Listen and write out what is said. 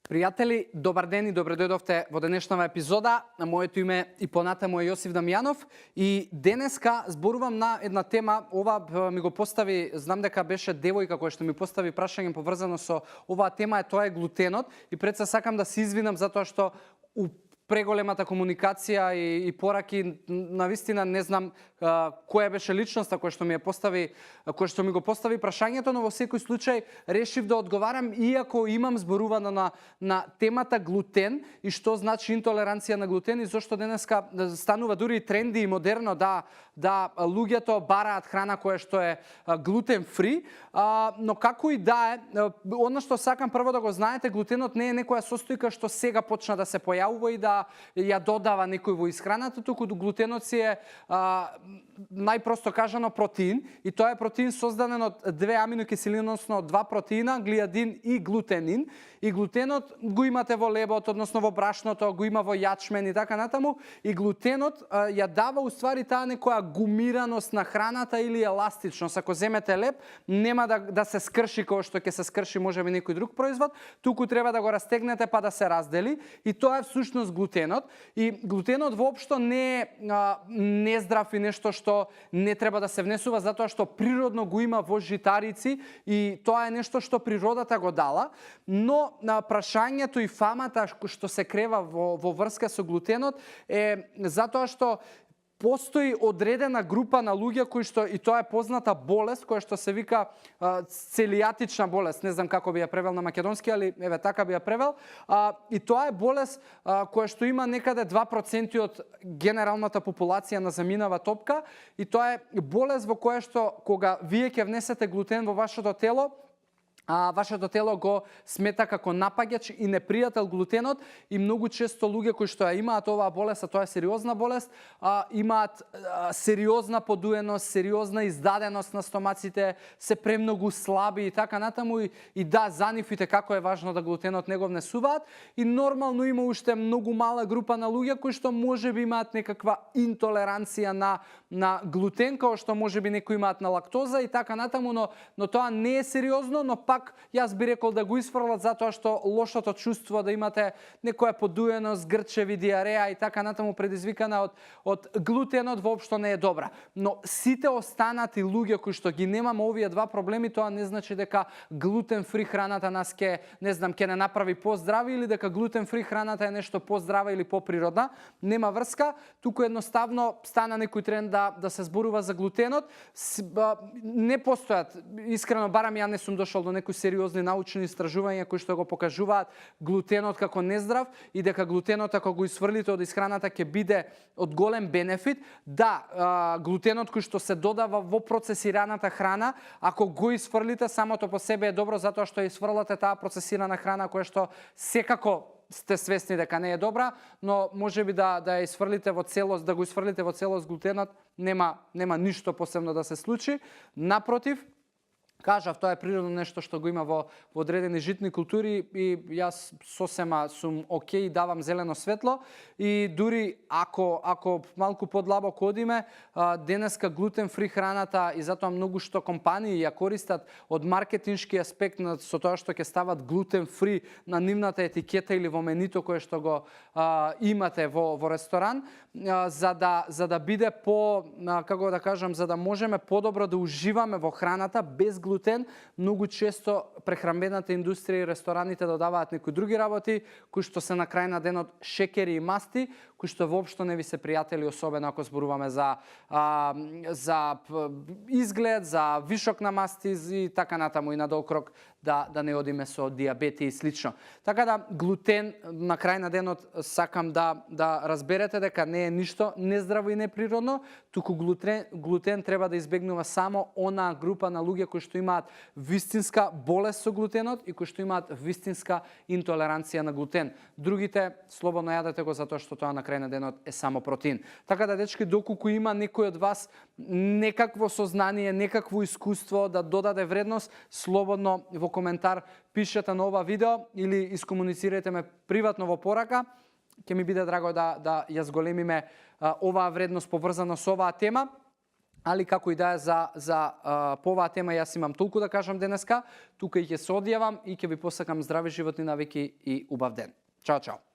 Пријатели, добар ден и добре дојдовте во денешнава епизода. На моето име и понатаму е Јосиф Дамјанов и денеска зборувам на една тема. Ова ми го постави, знам дека беше девојка која што ми постави прашање поврзано со оваа тема, тоа е глутенот и пред се сакам да се извинам затоа што у преголемата комуникација и пораки навистина не знам која беше личноста која што ми го постави прашањето, но во секој случај решив да одговарам иако имам зборувано на темата глутен и што значи интолеранција на глутен и зошто денеска станува дури и тренди и модерно да луѓето бараат храна која што е глутен фри, но како и да е, она што сакам прво да го знаете, глутенот не е некоја состојка што сега почна да се појавува и да ја додава некој во исхраната, туку глутенот си е најпросто кажано протеин и тоа е протеин создаден од две аминокиселини, односно од два протеина, глиадин и глутенин. И глутенот го имате во лебот, односно во брашното, го има во јачмен и така натаму. И глутенот ја дава уствари таа некоја гумираност на храната или еластичност. Ако земете леб, нема да се скрши кој што ќе се скрши можеби некој друг производ, туку треба да го растегнете па да се раздели и тоа е всушност глутенот. И глутенот воопшто не е нездрав и нешто што не треба да се внесува затоа што природно го има во житарици и тоа е нешто што природата го дала, но на прашањето и фамата што се крева во врска со глутенот е затоа што постои одредена група на луѓе кои што, и тоа е позната болест која што се вика целијатична болест, не знам како би ја превел на македонски, али еве така би ја превел, и тоа е болест која што има некаде 2% од генералната популација на земјинава топка и тоа е болест во која што кога вие ќе внесете глутен во вашето тело, вашето тело го смета како напаѓач и непријател глутенот и многу често луѓе кои што ја имаат оваа болест, а тоа е сериозна болест, имаат сериозна подуеност, сериозна издаденост на стомаците, се премногу слаби и така натаму и да, за нив како е важно да глутенот не го внесуваат и нормално има уште многу мала група на луѓе кои што можеби имаат некаква интолеранција на глутен, како што можеби некои имаат на лактоза и така натаму, но тоа не е сериозно, но пак јас би рекол да го исфрлат затоа што лошото чувство да имате некоја подуеност, грчеви, диареја и така натаму предизвикана од глутенот воопшто не е добра. Но сите останати луѓе кои што ги немаме овие два проблеми, тоа не значи дека глутен фри храната нас ќе не направи поздрави или дека глутен фри храната е нешто поздрава или поприродна. Нема врска, туку едноставно стана некој тренд да се зборува за глутенот. Не постојат, искрено барам ја не сум дошол до некои сериозни научни истражувања кои што го покажуваат глутенот како нездрав и дека глутенот ако го исфрлите од исхраната ќе биде од голем бенефит. Да, глутенот кој што се додава во процесираната храна, ако го исфрлите самото по себе е добро затоа што исфрлате таа процесирана храна која што секако сте свесни дека не е добра, но можеби да ја исфрлите во целост, да го исфрлите во целост глутенот, нема ништо посебно да се случи. Напротив, кажав, тоа е природно нешто што го има во одредени житни култури и јас сосема сум окей, давам зелено светло и дури ако малку подлабоко одиме, денеска глутен фри храната и затоа многу што компании ја користат од маркетиншки аспект со тоа што ќе стават глутен фри на нивната етикета или во менито кое што го имате во ресторан, за да биде како да кажам, за да можеме подобро да уживаме во храната без глутен. Многу често прехранбената индустрија и рестораните додаваат некои други работи, кои што се на крај на денот шекери и масти, кои што воопшто не ви се пријатели, особено ако зборуваме за изглед, за вишок на масти и така натаму и надолкрок да не одиме со диабети и слично. Така да глутен на крај на денот сакам да разберете дека не е ништо нездраво и неприродно, туку глутен треба да избегнува само онаа група на луѓе кои што имаат вистинска болест со глутенот и кои што имаат вистинска интолеранција на глутен. Другите слободно јадете го затоа што тоа на крај на денот е само протеин. Така да, дечки, доколку има некој од вас некакво сознание, некакво искуство да додаде вредност, слободно во коментар пишете на ова видео или искомуницирайте ме приватно во порака. Ќе ми биде драго да ја зголемиме оваа вредност поврзана со оваа тема. али како и да е по оваа тема јас имам толку да кажам денеска. Тука и ќе се одјавам и ќе ви посакам здрави животни навики и убав ден. Чао, чао.